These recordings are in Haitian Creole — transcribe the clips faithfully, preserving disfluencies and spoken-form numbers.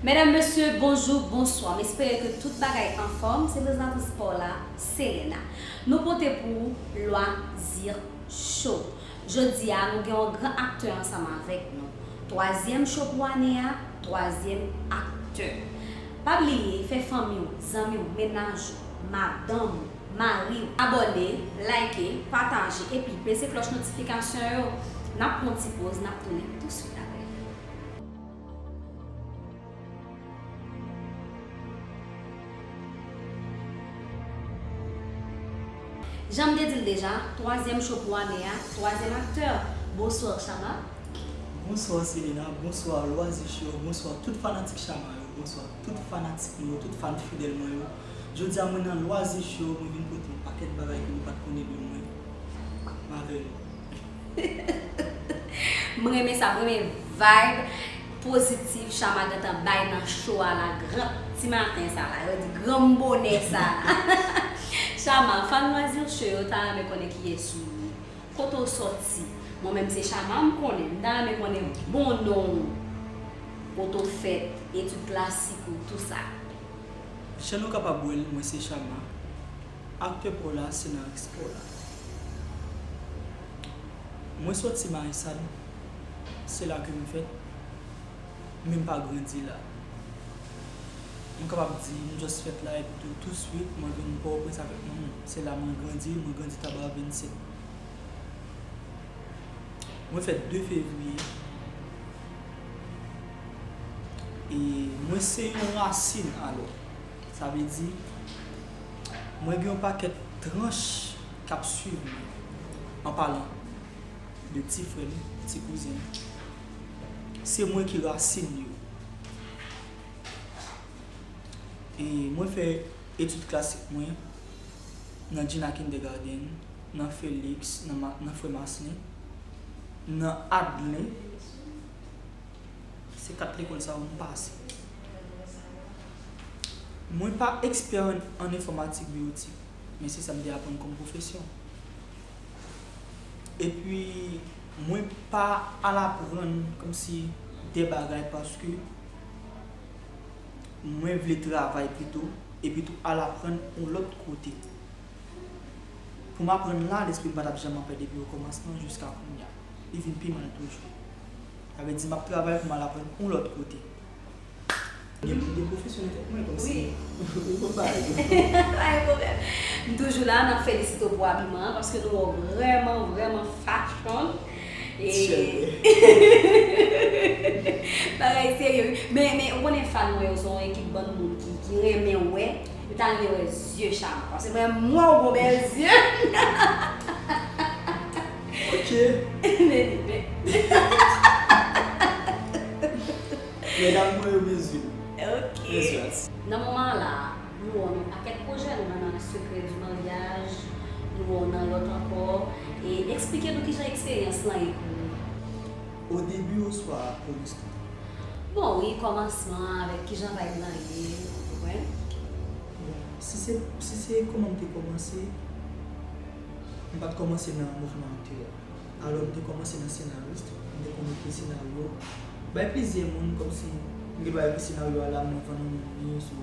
Medam, mesye, bonjou, bonswa. M espere ke tout bagay anfòm. Se prezantatris pa w la, Selena. Nou pote pou ou Lwazi Cho. Jodi a, nou gen yon gran aktè ansanm avèk nou. Twazyèm cho pou ane a, twazyèm aktè. Pa bliye, fè fanmi w, zanmi w, mennaj ou, madanm ou, mari w abòne, like, pataje, epi peze klòch notifikasyon yo. N ap pran yon ti poz, n ap tounen touswit apre. Jan m te di l deja, twazyèm cho pou ane a, twazyèm aktè. Bonswa, Chama. Bonswa, Selena. Bonswa, Lwazi Cho. Bonswa, tout fanatik Chama yo. Bonswa, tout fanatik mwen yo, tout fan fidèl mwen yo. Jodi a, mwen nan Lwazi Cho, mwen vin pote yon pakèt bagay ke nou pa t konnen de mwen. M avè nou. M renmen sa, m renmen vibe pozitif Chama gentan bay nan cho a la, gran ti maten sa la, yo di gran bonè sa la. Chama, fan Lwazi Cho yo ta renmen konnen kiyès ou ye, kote w sòti. Mwen menm se Chama m konnen, m ta renmen konnen bon non w, kote w fèt, etid klasik ou, tou sa. Jan nou kapab wè l, mwen se Chama. Aktè pa w la, senaris pa w la. Mwen sòti Marissal, se la ke m fèt, men m pa grandi la. Mwen kapab di, m just fèt la, epi tou, touswit, mwen vin Pòtoprens avèk manman m. Se la mwen grandi, mwen grandi Taba vennsenk. Mwen fèt de fevriye. E mwen se yon rasin, alò. Sa vle di, mwen gen yon pakèt tranch k ap swiv mwen, an palan de ti frè m, ti kouzen m. Se mwen ki rasin yo. E mwen fè etid klasik mwen nan Gina Kindergarten, nan Felix, nan Ma-, nan Frè Maslin, nan Adlen. Se kat lekòl sa yo m pase. Mwen pa ekspè an, an enfòmatik biyotik, men se sa m te aprann kòm pwofesyon. Epi, mwen pa al aprann kòmsi de bagay paske mwen vle travay pito, epi tou al aprann yon lòt kote. Pou m aprann la, lespri m pa t ap janm anpè depi okòmansman jiska kounye a. Li vin pi mal toujou. Sa vle di m ap travay pou m al aprann yon lòt kote. Gen, gen pwofesyon nan tèt mwen kòmsi. Wi. Ou konn bagay yo. Pa gen pwoblèm. M toujou la, n ap felisite w pou abiman an, paske nou wè w vrèman, vrèman fashion. E bagay serye, wi. Men, men, ou konnen fan mwen yo se yon ekip bann moun ki, ki renmen wè. M ta renmen wè zye Chama. Paske mwen, m wè w gon bèl zye. Ok. Men, men. Medam mwen yo, mezye. Ok. Mezye. Nan moman an la, nou wè w nan pakèt pwojè, nou nan, nan Secret du Mariage, nou wè w nan lòt ankò. E eksplike nou kijan eksperyans lan ye pou ou. Au début, oswa pou l'instant? Bon, wi, kòmansman, avèk kijan vibe lan ye, ou konprann? Bon, si se, si se kòman m te kòmanse, m pa t kòmanse nan mouvman aktè a. Alò, m te kòmanse nan senarist, m te konn ekri senaryo. Bay plizyè moun, kòmsi m gen dwa ekri senaryo a la, mwen vann yon moun li, so,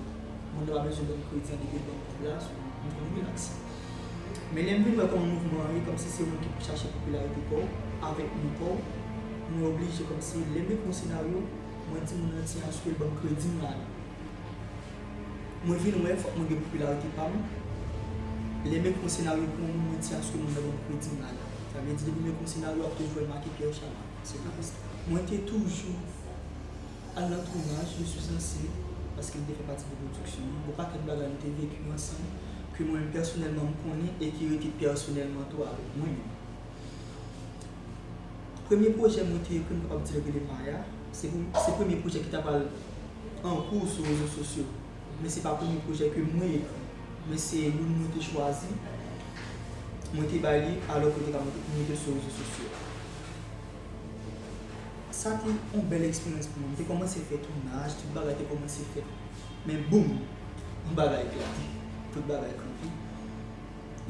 moun nan pa bezwen ban m kredi an depi l ban m kòb la, so, m konn rilaks. Men lè m vin wè kòman mouvman an ye, kòmsi se moun ki chache popilarite pa w, avèk non pa w, mwen oblije kòmsi lè m ekri yon senaryo, mwen di moun nan ti asire l ban m kredi m la. Mwen vin wè fòk mwen gen popilarite pa m. Lè m ekri yon senaryo pou yon moun, mwen ti asire moun nan ban m kredi m la. Sa vle di depi m ekri yon senaryo, w ap toujou wè m make Pierre Chama, senarist. Mwen te toujou al nan tounaj, je suis censé, paske m te fè pati de pwodiksyon an. Gon pakèt bagay nou te veki ansanm, ke mwen menm pèsonèlman m konnen e ki rete pèsonèlman tou avèk mwen menm. Premye pwojè mwen te ekri, m kapab di l rele Maya. Se pou, se premye pwojè ki ta pral an kou sou rezo sosyo. Men se pa premye pwojè ke mwen ekri. Men se youn mwen te chwazi. Mwen te bay li, alò ke l te ka mete, mete sou rezo sosyo. Sa te yon bèl eksperyans pou mwen. M te kòmanse fè tounaj, tout bagay te kòmanse fèt. Men boum! Yon bagay eklate. Tout bagay kanpe.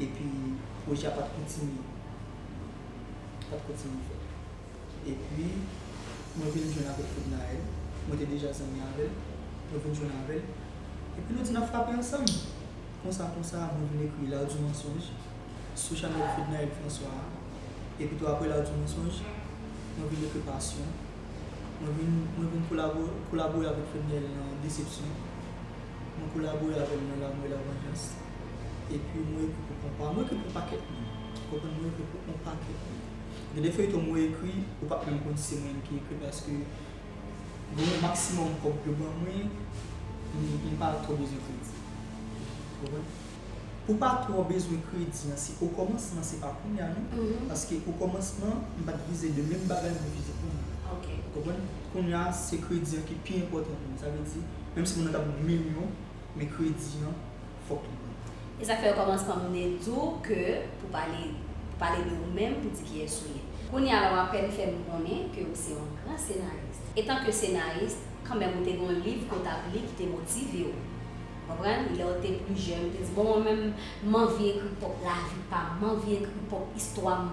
Epi, pwojè a pa t kontinye. Pa t kontinye fèt. Epi, mwen vin jwenn avèk Fednaelle. Mwen te deja zanmi avè l. Mwen vin jwenn avè l. Epi nou di n ap frape ansanm. Konsa, konsa, mwen vin ekri L'Art du Mensonge sou chanèl Fednaelle François a. Epi tou apre L'Art du Mensonge, mwen vin ekri Passion. Mwen vin, mwen vin kolabo-, kolabore avèk Fednaelle nan Desepsyon. Mwen kolabore avè l nan L'amour et la vengeance. Epi mwen ekri pou konpa. Mwen ekri pou pakèt moun. Ou konprann? Mwen ekri pou yon pakèt moun. Gen de feyton mwen ekri, ou p ap menm konn si se mwen menm ki ekri paske gen yon maksimòm kòb yo ban mwen, m, m pa twò bezwen kredi. Ou konprann? Pou pa twò bezwen kredi an, se okòmansman, se pa kounye a non. Paske okòmansman, m pa t vize de menm bagay mwen vize kounye a. Ou konprann? Kounye a, se kredi an ki pi enpòtan pou mwen. Sa vle di, menm si moun nan t ap ban m milyon, men kredi an, fòk li bon. E sa k fè okòmansman moun te di w ke pou pale, pou pale de ou menm, pou di kiyès ou ye. Kounye a la, w apèn fè m konnen ke ou se yon gran senaris. Etanke senaris, kanmenm ou te gen yon liv ke w t ap li ki te motive w. Konprann? Lè w te pli jèn, ou te di, "Bon, mwen menm, m anvi ekri pwòp lavi pa m, m anvi ekri pwòp istwa m."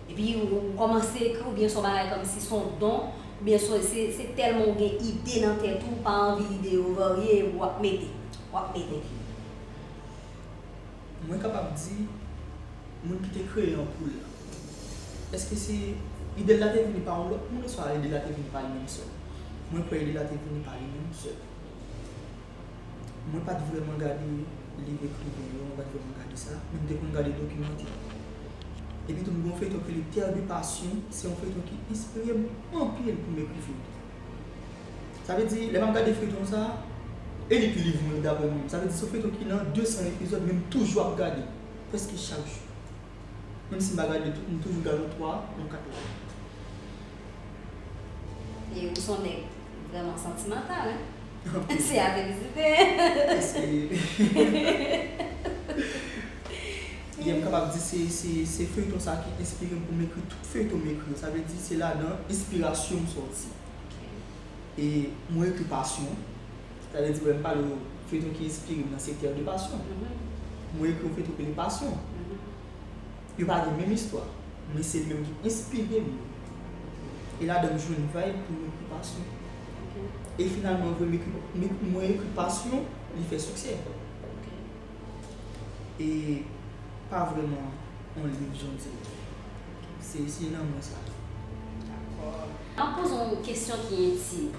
Epi ou, ou kòmanse ekri, oubyen se yon bagay kòmsi se yon don, oubyen se, se, se tèlman ou gen ide nan tèt ou, ou pa anvi ide yo varye, epi w ap mete, w ap mete. Mwen kapab di, moun ki te kreye Anpoul la, èske se ide l la te vini pa yon lòt moun, oswa ide l la te vini pa li menm sèl? Mwen kwè ide l la te vini pa li menm sèl. Mwen pa t vrèman gade liv ekriven yo, mwen pa t vrèman gade sa, men m te konn gade dokimantè. Epi tou, m gen yon feyton ki rele Terre de Passion, se yon feyton ki enspire m anpil pou m ekri feyton. Sa vle di, lè m ap gade feyton sa, e li pi liv mwen, daprè mwen. Sa vle di, se yon feyton ki nan de san epizòd, men m toujou ap gade, prèske chak jou. Menm si m pa gade tout, m toujou gade yon twa, yon kat la. E ou se yon nèg vrèman santimantal, hein? Se a felisite. Èske, yeah, m kapab di se, se, se feyton sa ki enspire m pou m ekri tout feyton m ekri yo. Sa vle di se ladan enspirasyon m sòti. E mwen ekri Passion. Sa vle di, lè m pale w feyton ki enspire m nan, se Terre de Passion. Mwen ekri yon feyton ki rele Passion. Yo pa gen menm istwa, men se li menm ki enspire m yo. E ladan m jwenn vibe pou m ekri Passion. E finalman, vre, m ekri, m, mwen ekri Passion, li fè siksè. E pa vrèman yon liv, jan w di l. Se, se nan mwen sa. Dakò. M ap poze w yon kesyon ki entim.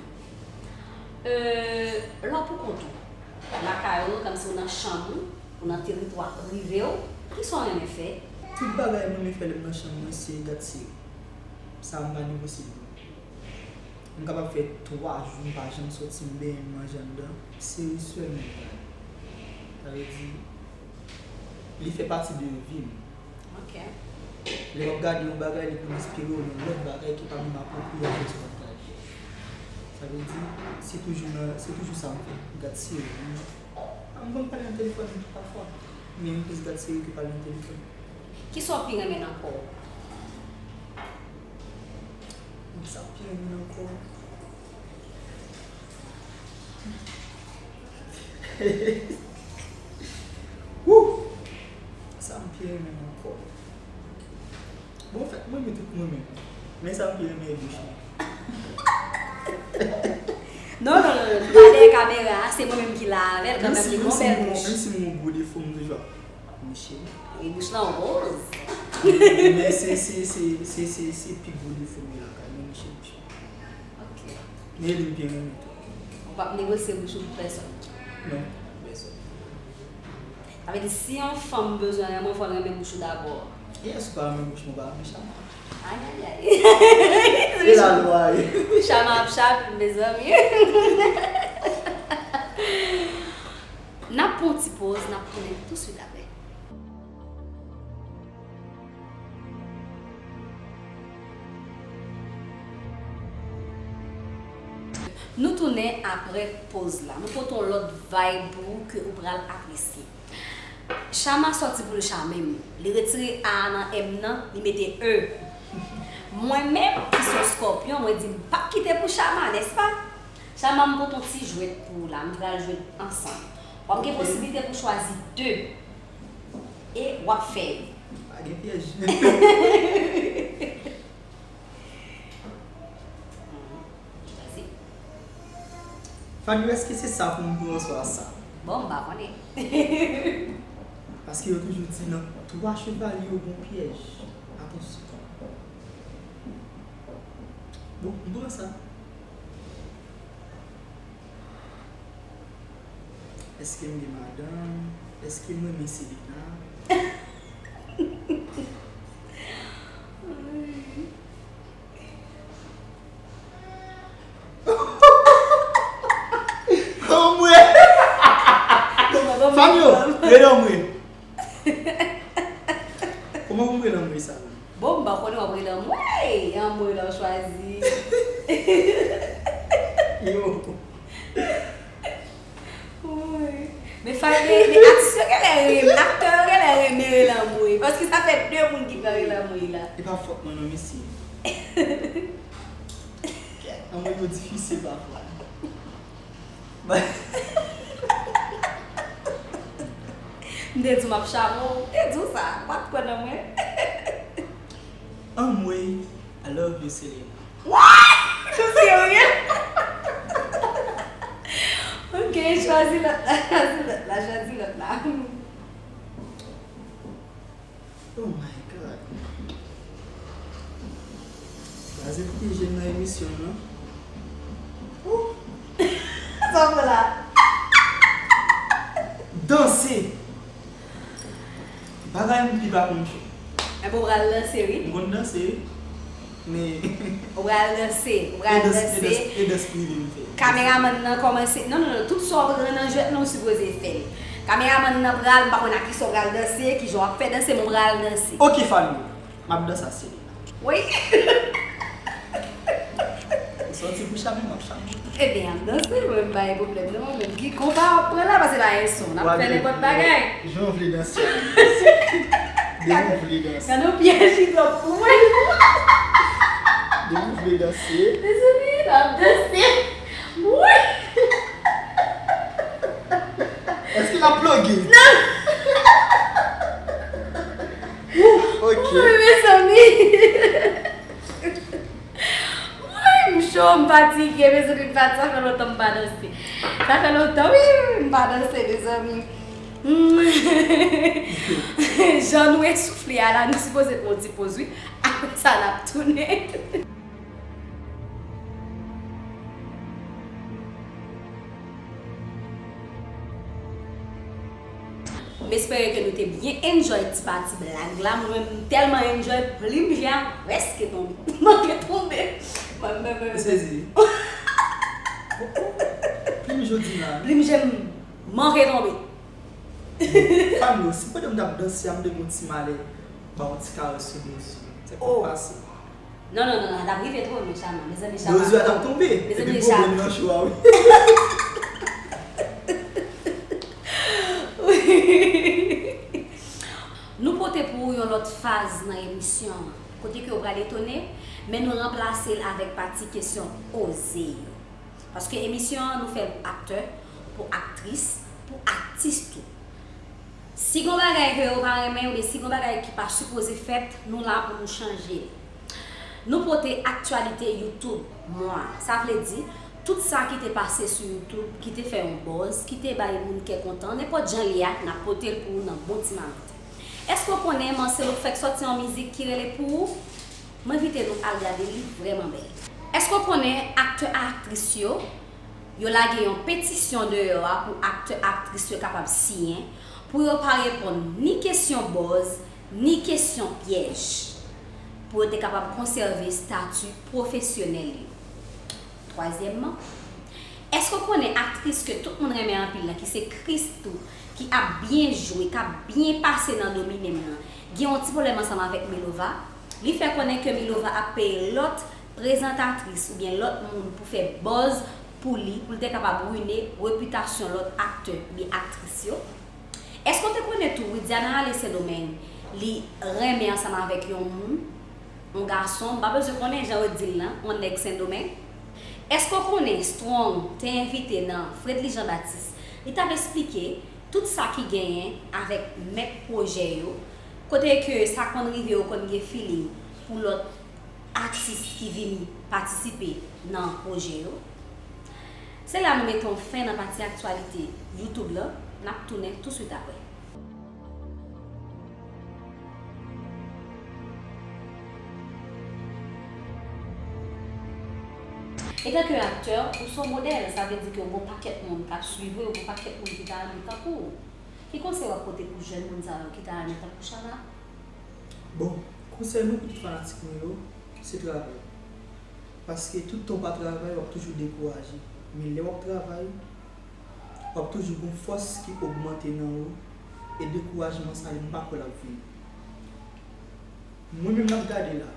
Euh, lè w pou kont ou, lakay ou, kòmsi w nan chanm ou, ou nan teritwa prive w, kisa w renmen fè? Tout bagay mwen renmen fè lè m nan chanm mwen, se gad seri. Sa m pa negosye l. M kapab fè twa jou m pa janm sòti, m benyen, m manje anndan, seri sèlman m gade. Sa vle di, li fè pati de vi m. Ok. Lè w ap gade yon bagay, li konn enspire w nan lòt bagay ki pa menm apwopriye avèk sa w ap gade. Sa vle di, se toujou nan, se toujou sa m fè. M gad seri. M konn pale nan telefòn pafwa, men m plis gad seri ke pale nan telefòn. Kisa w pi renmen nan kò w? Sa m pi renmen nan kò. Wouh! Sa m pi renmen nan kò. Bon, anfèt, mwen renmen tout mwen menm. Men sa m pi renmen e bouch mwen. Non, non, non, non, li pa dèyè kamera a, se mwen menm ki la avè l, kanmenm li gon bèl bouch. Menm si m gon gwo defo, m toujou ap niche. Wi, bouch lan woz. Men se, se, se, se, se, se pi gwo defo m gen lakay mwen, niche bouch mwen. Ok. Men li m byen renmen tou. Ou p ap negosye bouch ou pou pèsòn? Non, pou pèsòn. Sa vle di, si yon fanm bezwen renmen w, fò l renmen bouch ou dabò. Yes, ou pa renmen bouch mwen, ou pa renmen chama. Ayayay. E la lwa ye. Chama ap chap, mezanmi. N ap pran yon ti poz, n ap tounen touswit apre. Nou tounen apre poz la. Nou pote yon lòt vibe pou ou ke ou pral apresye. Chama sòti pou l chame m. Li retire A nan M nan, li mete E. Mwen menm, ki se yon skòpyon, mwen di m p ap kite pou Chama, nèspa? Chama, m pote yon ti jwèt pou ou la, nou pral jwe ansanm. W ap gen posiblite pou chwazi de. E w ap fè yo. Pa gen pyèj. Chwazi. Fanyo, èske se sa pou m pran oswa sa? Bon, m pa konnen. Paske yo toujou di nan twa cheval yo gon pyèj. Atansyon. Bon, m pran sa. Èske m gen madanm? Èske m renmen Selena? Anmwe! Fanyo, rele anmwe. Kòman pou m rele anmwe sa? Bon, m pa konnen w ap rele anmwe. Anmwe la w chwazi. Yo. Wi. Men fale, men atis yo genlè renmen, aktè yo genlè renmen rele anmwe. Paske sa fè de moun ki pral rele anmwe la. E pa fòt mwen non, mesye. Anmwe yo difisil pafwa. M te di w m ap chame w. M te di w sa. Ou pa t kwè nan mwen. Anmwe, I love you, Selena. What? Ou serye? Ok, chwazi lòt la, chwazi lòt la, chwazi lòt la. Oh my God. Blaze pou pyeje m nan emisyon an non. Sa w fè la? Danse! Bagay m pi pa konn fè. Enben w pral danse wi. M konn danse wi. Men. Ou pral danse, ou pral danse. E dans prive m fè. Kameramann nan kòmanse, non, non, non, tout sa w pran nan jwèt lan ou sipoze fè l. Kameramann nan pral, m pa konn a kisa w pral danse, kijan w ap fè danse, men w pral danse. Ok, Fanyo, m ap danse a Selena. Wi. Ou sòti pou chame, m ap chame. Ebyen, ap danse, mwen, m pa gen pwoblèm, non, mwen menm. Ki konpa w ap pran la, paske pa gen son, n ap fè nenpòt bagay. Jan w vle danse. Depi w vle danse. Gade yon pyèj li twòp pou mwen. Depi w vle danse. Mezanmi, l ap danse. Wi. Èske l ap ploge? Non. Ok. Wi, mezanmi. Woy, m cho, m fatige, mezanmi, m fatige, sa fè lontan m pa danse. Sa fè lontan, wi, m pa danse, mezanmi. Jan nou esoufle a la, nou sipoze pran yon ti poz, wi. Apre sa, n ap tounen. M espere ke nou te byen enjoy ti pati blag la. Mwen menm, m tèlman enjoy, plim je a prèske tonbe. Manke tonbe. Mwen menm. M sezi. Plim jodi la. Plim je m manke tonbe. Fanyo, si pandan m t ap danse a, m te gon ti malè, ba yon ti karès sou do sou. Sa k ap pase? Non, non, non, non, t ap rive twò lwen, Chama. Mezanmi, Chama. Dozye a t ap tonbe. Mezanmi, Epi Chama. Pwoblèm nan cho a, wi. Nou pote pou ou yon lòt faz nan emisyon an, kote ke w pral etone, men nou ranplase l avèk pati kesyon poze yo. Paske emisyon an, nou fè l pou aktè, pou aktris, pou atis tou. Si gon bagay ke yo pa renmen oubyen si gon bagay ki pa sipoze fèt, nou la pou nou chanje l. Nou pote aktyalite YouTube mwa a. Sa vle di, tout sa ki te pase sou YouTube, ki te fè yon buzz, ki te bay moun kè kontan, nenpòt jan l ye a, n ap pote l pou ou nan bon ti mamit. Èske w konnen Marcelo fèk sòti yon mizik ki rele Pou Ou? M envite nou al gade li, vrèman bèl. Èske w konnen aktè a aktris yo, yo lage yon petisyon deyò a pou aktè aktris yo kapab siyen, pou yo pa reponn ni kesyon buzz, ni kesyon pyèj, pou yo te kapab konsève estati pwofesyonèl yo? Twazyèmman, èske w konnen aktris ke tout moun renmen anpil la, ki se Christoo, ki ap byen jwe, k ap byen pase nan Domine m nan, gen yon ti pwoblèm ansanm avèk Milova? Li fè konnen ke Milova ap peye lòt prezantatris oubyen lòt moun pou fè buzz pou li, pou l te kapab wine repitasyon lòt aktè oubyen aktris yo. Èske w te konnen tou Widiana ale Sendomeng, li renmen ansanm avèk yon moun, yon gason, m pa bezwen konnen jan yo di l lan, yon nèg Sendomeng? Èske w konnen Strong te envite nan Fredly Jean Baptiste, li t ap esplike tout sa ki genyen avèk mèt pwojè yo, kote ke sa konn rive yo konn gen feeling pou lòt atis ki vini patisipe nan pwojè yo? Se la nou mete yon fen nan pati aktyalite YouTube lan, n ap tounen touswit apre. Etanke yon aktè, ou se yon modèl, sa vle di ke yon pakèt moun k ap swiv ou, yon pakèt moun ki ta renmen tankou w. Ki konsèy w ap pote pou jèn moun sa yo ki ta renmen tankou Shala? Bon, konsèy mwen pou tout fanatik mwen yo, se travay. Paske tout tan w pa travay, w ap toujou dekouraje. Men lè w ap travay, w ap toujou gen yon fòs ki ogmante nan ou, e dekourajman sa, li m pa kwè l ap vini. Mwen menm n ap gade la,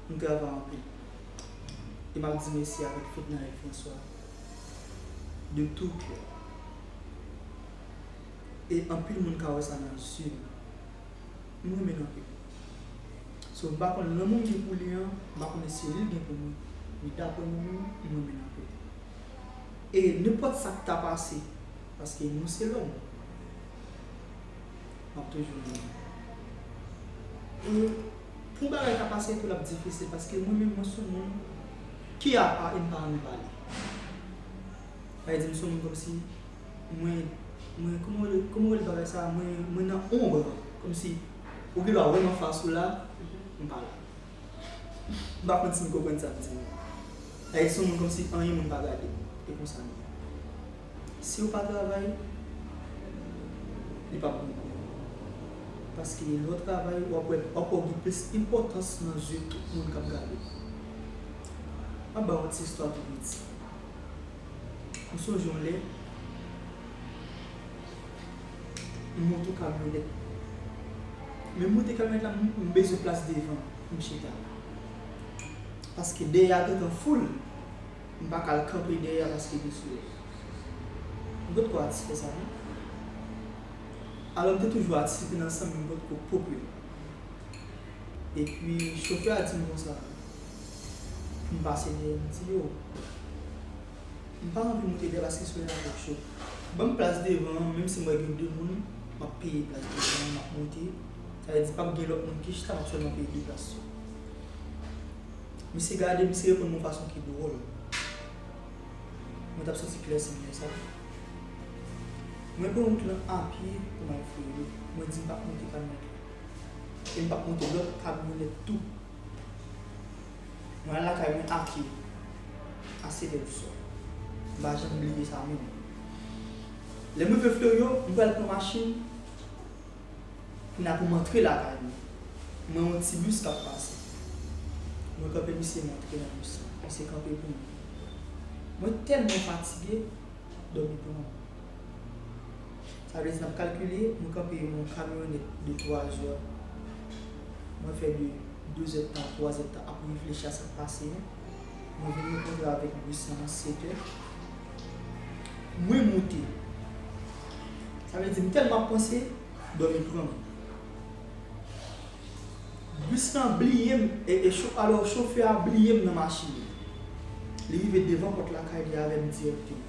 m travay anpil. E m ap di mèsi avèk Fednaelle François de tout cœur. E anpil moun ka wè sa nan zye m. M renmen l anpil. So, m pa konn lanmou m gen pou li an, m pa konnen si li gen pou mwen. Men daprè mwen menm, m renmen l anpil. E nenpòt sa k ta pase, paske nou se lòm, m ap toujou renmen l. E pou yon bagay ta pase tou, l ap difisil, paske mwen menm, mwen se yon moun ki apa e m pa renmen pale. Sa vle di, m se yon moun kòmsi, mwen, mwen, kòman w rele, kòman w rele bagay sa, mwen, mwen nan onb, kòmsi, ou gen dwa wè m anfas ou la, m pa la. M pa konn si n konprann sa m di. Sa vle di, se yon moun kòmsi anyen moun pa gade m. E konsa m ye. Si w pa travay, li p ap bon pou ou. Paske lè w travay, w ap wè, w ap wè w gen plis enpòtans nan zye tout moun k ap gade w. M ap ba w yon ti istwa tou piti. M sonje yon lè, m monte yon kamyonèt. Men m monte kamyonèt la, m, m bezwen plas devan pou m chita. Paske dèyè a gentan foul, m pa ka al kanpe dèyè a paske gen solèy. M potko atis fè sa, non. Alò, m te toujou atis, li te nan san m, men m potko popilè. Epi, chofè a di m konsa, pou m pase dèyè, m di, yo, m pa anvi monte dèyè paske solèy la twò cho. Ban m plas devan an, menm si m wè gen de moun, m ap peye plas devan an, m ap monte. Sa vle di, p ap gen lòt moun ki chita, m ap sèlman peye de plas. Misye gade, misye reponn m yon fason ki dwòl. Mwen t ap soti klèse m lè sa. Mwen pran wout lan apye pou m al Florida. Mwen di m p ap monte kamyonèt la. E m p ap monte lòt kamyonèt tou. Mwen al lakay mwen apye a sèt è di swa. M pa janm bliye sa menm. Lè m rive Florida, m pral pran machin. Kounye a pou m antre lakay mwen, m wè yon ti bis k ap pase. Mwen kanpe misye, m antre nan bis la. Misye kanpe pou mwen. Mwen tèlman fatige, dòmi pran mwen. Sa vle di, n ap kalkile, mwen kanpe yon kamyonèt de twa zè. Mwen fè de de zè tan, twa zè tan ap reflechi a sa k pase an. Mwen vin rankontre avèk bis lan nan sèt è. Mwen moute. Sa vle di, m tèlman ap panse, dòmi pran mwen. Bis lan bliye m, e, e cho-, alò, chofè a bliye m nan machin li. Li rive devan pòt lakay li avè m dirèkteman.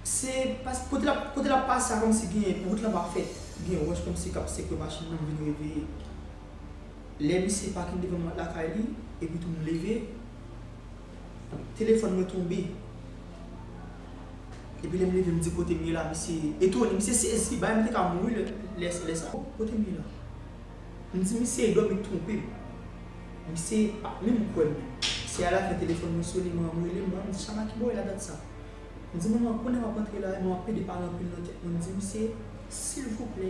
Se pas-, kote l ap, kote l ap pase a, kòmsi gen, wout lan pa fèt, gen wòch kòmsi k ap sekwe machin nan, m vin reveye. Lè misye pakin devan lakay li, epi tou m leve, telefòn mwen tonbe. Epi lè m leve, m di kote m ye la, misye etone, misye sezi, bagay m te ka mouri lè, lè, lè sa. Kote m ye la? M di misye dòmi twonpe m. Misye pa menm kwè m menm. Se alafen telefòn mwen sone, manman m rele m, manman m di, "Chama, ki bò w ye la dat sa?" M di, "Manman, konnen m ap antre la, e m ap plede pale anpil nan tèt mwen." M di misye, "Silvouplè,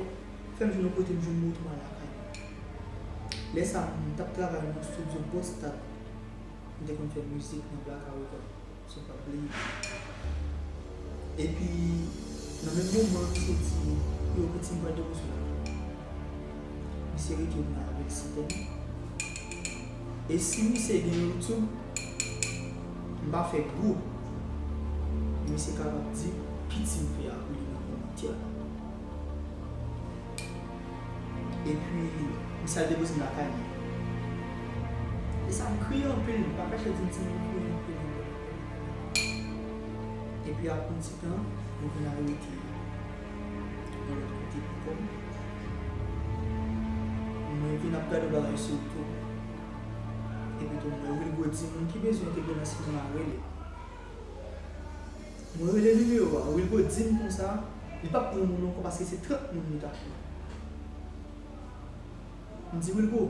fè m jwenn yon kote m jwenn moto m al lakay mwen." Lè sa a, m t ap travay nan yon estidyo Bostat. M te konn fè mizik nan Blacka Record. So pa bliye. Epi, nan menm moman, misye di, "Yo, piti, m pral depoze w lakay." Misye rete nan Lexington. E si misye gen YouTube, m pa fè gwo, misye kapab di piti m fè a pou li nan kòmantè la. Epi, misye al depoze m lakay mwen. E sa m kriye anpil, m pa kache di m di m kriye anpil. Epi apre yon ti tan, mwen vin al rete yon lòt kote pou kò m. Mwen vin ap gade bagay sou YouTube. Epi tou, mwen, Wilgo di m, moun ki bezwen entegre nan sinema, rele. Mwen rele nimewo a, Wilgo di m konsa, li p ap pran moun ankò paske se trant moun li t ap pran. M di, Wilgo,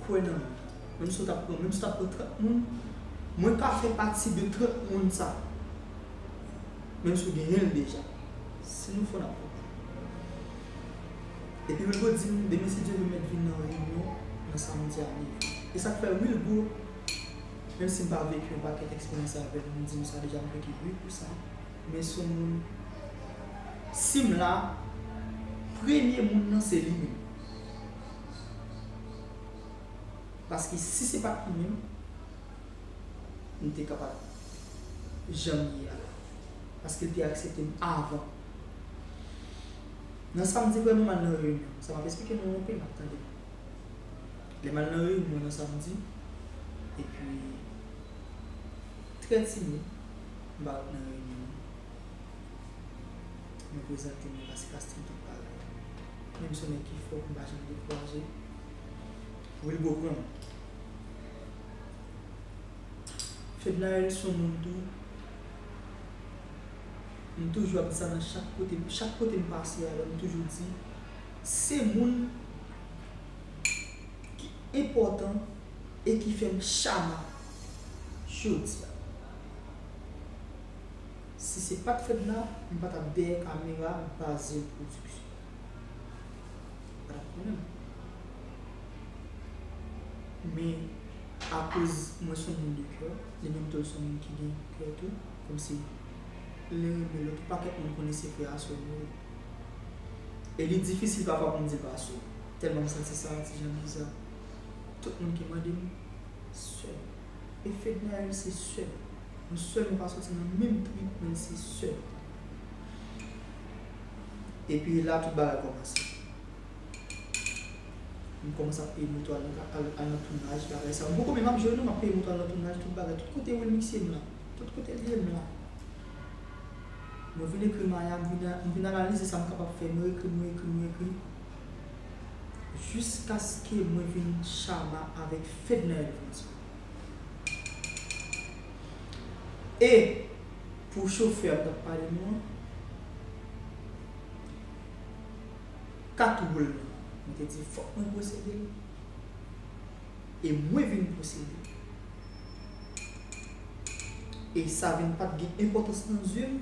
kwè nan mwen. Menm si w t ap pran, menm si w t ap pran trant moun, mwen ka fè pati de trant moun sa. Menm si w genyen l deja. Si nou fò, n ap pran. Epi Wilgo di m, demen, si Dye vle, m mèt vin nan reyinyon nan samdi a nèf è. E sa k fè Wilgo, menm si m pa veki yon pakèt eksperyans avè l, m di nou sa deja, m veki wi pou sa. Men se yon moun, si m la, premye moun nan se li menm. Paske si se pa t li menm, m te ka pa t janm ye a la. Paske l te aksepte m avan. Nan samdi vrèman, m al nan reyinyon. Sa m ap esplike nou anpil, n ap tande. Lè m al nan reyinyon nan samdi, epi trè timid, m pa ret nan reyinyon an. Mwen prezante m, mwen pase kastre m, tout bagay. Menm si yon nèg ki fò, m pa janm dekouraje. Wilgo pran m. Fednaelle se yon moun tou, m toujou ap di sa nan chak kote, chak kote m pase avè l, m toujou di, se moun ki enpòtan e ki fè m chama jodi a. Si se pa t Fedna, m pa t ap dèyè kamera Bazel Production. Pa t ap konnen m. Men, akoz mwen se yon moun de kè, li menm tou se yon moun ki gen kè tou, kòmsi li renmen lòt, yon pakèt moun konnen se frè a sè nou ye. E li difisil pafwa pou m di l pa sè m. Tèlman m santi sa ti jan biza. Tout moun ki mande m, sè m. E Fednaelle se sè m. Nou sèlman pa soti nan menm trip, men se sè m. Epi la, tout bagay kòmanse. M kòmanse ap peye moto al nan, al, al nan tounaj, bagay sa. M poko menm ap jwe non, m ap peye moto al nan tounaj, tout bagay. Tout kote Wilmix ye m la. Tout kote l ye m la. Mwen vin ekri Maya, m vin, m vin analize sa m kapab fè. Mwen ekri, mwen ekri, mwen ekri. Jiskaske mwen vin chama avèk Fednaelle François. E pou chofè a m t ap pale nou an, kat woul nan, mwen te di fòk mwen posede l. E mwen vin posede l. E sa vin pa t gen enpòtans nan zye m.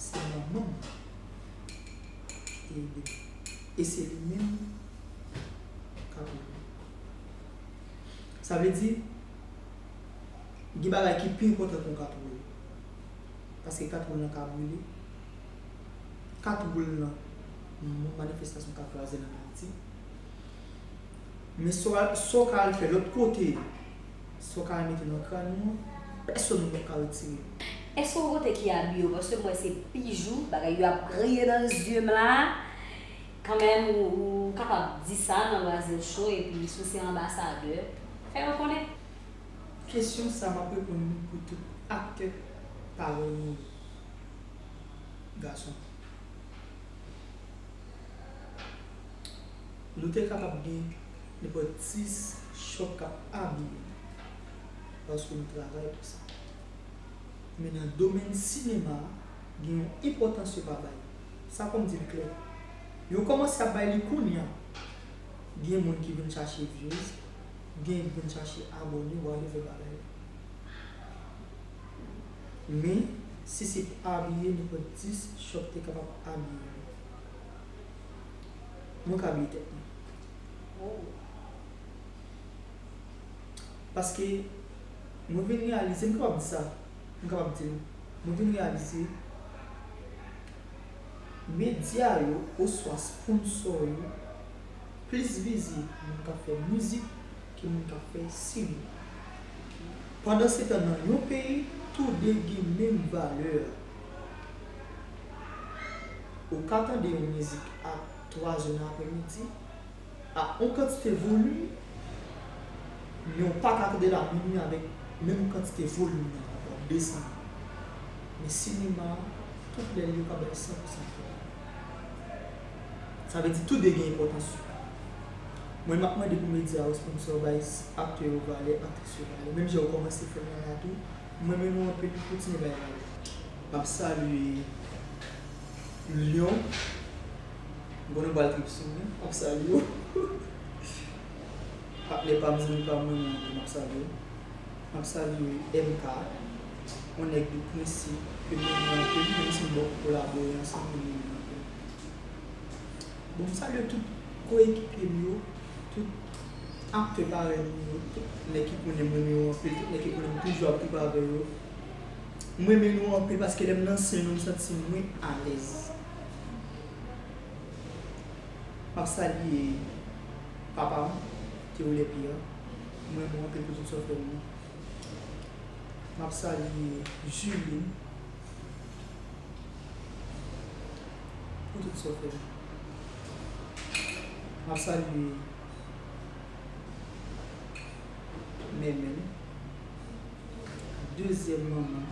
Se manman m ki te ede m. E se li menm k ap ede m. Sa vle di, gen bagay ki pi enpòtan ke yon kat woul. Paske kat woul nan ka brile. Kat woul nan, manifestasyon ka kraze nan Ayiti. Men sa w al, sa w ka al fè lòt kote, sa w ka al mete nan kràn ou an, pèsonn pa ka retire l. Èske w gon kote ki abiye w? Paske m wè se bijou, bagay yo ap briye nan zye m la. Kanmenm, ou, ou kapab di sa nan Loisir Show, epi si w se anbasadè, fè yo konnen. Kesyon sa a, m ap reponn li pou tout aktè parèy mwen yo, gason. Nou te kapab gen nenpòt dis chòp k ap abiye nou, paske nou travay pou sa. Men nan domèn sinema a, gen yon enpòtans yo pa bay. Sa fò m di l klè. Yo kòmanse ap bay li kounye a. Gen moun ki vin chache views, gen ki vin chache abòne, whatever bagay. Men, si se pou abiye, nenpòt dis chòp te kapab abiye m. Mwen ka abiye tèt mwen. Paske mwen vin reyalize, m kapab di sa, m kapab di l, mwen vin reyalize medya yo oswa sponsò yo plis vize moun k ap fè mizik ke moun k ap fè sinema. Pandansetan, nan yon peyi, toude gen menm valè a. Ou ka tande yon mizik a twa zè nan aprèmidi, a yon kantite volim, men w pa ka tande l a minui avèk menm kantite volim nan ankò, w ap desann. Men sinema a, tout lè l yo ka bay san pou san travay. Sa vle di toude gen enpòtans yo. Mwen, m ap mande pou medya yo sponsò, bay aktè yo valè, aktris yo valè. Menm jan yo kòmanse fè l la tou, m renmen nou anpil, kontinye bay valè. M ap salye Lyon. M konnen w pral trip sou mwen. M ap salye w. Patnè pa m, zanmi pa m, mwen menm tou, m ap salye w. M ap salye M K, yon nèg de prensip, ke m renmen anpil, menm si m poko kolabore ansanm, men m renmen l anpil. Bon, m salye tout koekipye m yo, tout aktè parèy m yo, tout nèg ki konnen m renmen yo anpil, tout nèg ki konnen m toujou ap trip avè yo. M renmen nou anpil paske lè m nan sèn yo, m santi mwen alèz. M ap salye papa m, Théo Lépierre. M renmen w anpil pou tout sa w fè pou mwen. M ap salye Julie pou tout sa w fè pou mwen. M ap salye Mèmèn, dezyèm manman.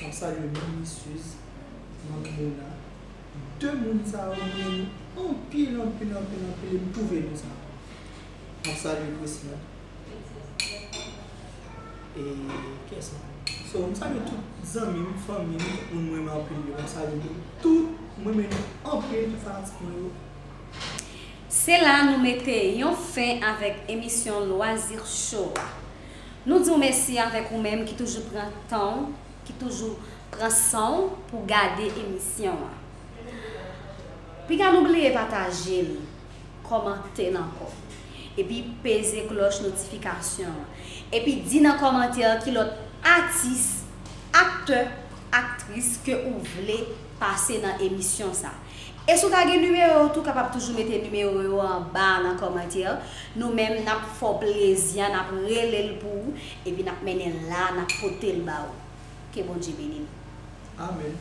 M ap salye Manmi Suze, Manmi Mona. De moun sa yo, mwen renmen nou anpil, anpil, anpil, anpil, e m pwouve nou sa. M ap salye Prisma. E kiyès ankò? So, m salye tout zanmi m, fanmi m, tout moun mwen renmen anpil yo. M salye nou tout, mwen renmen nou anpil, tout fanatik mwen yo. Se la nou mete yon fen avèk emisyon Loisir Show a. Nou di w mèsi avèk ou menm ki toujou pran tan w, ki toujou pran san w pou gade emisyon an. Piga nou bliye pataje l, kòmante l ankò. Epi peze klòch notifikasyon an. Epi di nan kòmantè ki lòt atis, aktè, aktris ke ou vle pase nan emisyon sa. E si w ta gen nimewo, ou tou kapab toujou mete nimewo yo anba nan kòmantè. Nou menm, n ap fè w plezi a, n ap rele l pou ou, epi n ap mennen l la, n ap pote l ba ou. Ke Bondye beni nou. Amèn.